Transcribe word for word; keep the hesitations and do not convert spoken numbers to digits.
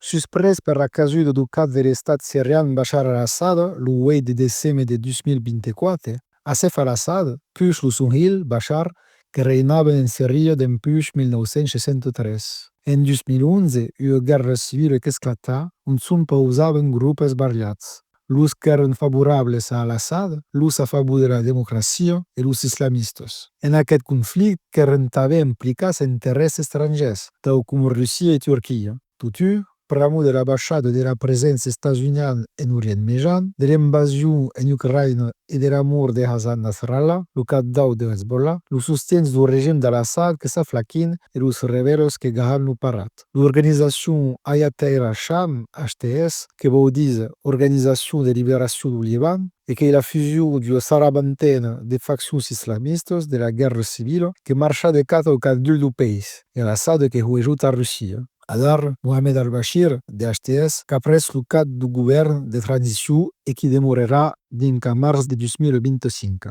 Susprés per la casuda deu cap de l'Estat sirian Bachar al-Assad, lo ueit de deceme de dos mil vint-e-quate, Assef al-Assad, puish lo son hilh Bachar, que reinavan en Siria dempuish mil nau cents seissanta tres. En dos mil onze, ua guèrra civila qu'esclata, ont s'oposavan gropes variats, los qu'èran favorables a al-Assad, los a favor de la democracia e los islamistas. En aqueth conflicte qu'èran tanben implicats interès estrangèrs, tau coma Russia e Turquia. Totun, pr'amor de la baishada de la preséncia estats-uniana en Orient Mejan, de l'invasion en Ucraïna e de la mòrt de Hassan Nasrallah, lo cap d'aut de Hezbollah, lo sostien deu regim d'al-Assad que s'aflaquin e los rebèlas que gahan lo parat. L'organizacion Hayat Tahrir al-Sham, H T S, que vòu díser Organizacion de Liberacion deu Liban, e qu'ei la fusion d'ua sarabantena de faccions islamistas de la guèrra civila que marcha de cap au capdulh deu país, e al-Assad que houejota Russia. Adara, Mohamed al-Bashir, de H T S, qu'a pres lo cap deu govèrn de transicion e qu'i demorarà dinc a març de dos mil vint-e-cinc.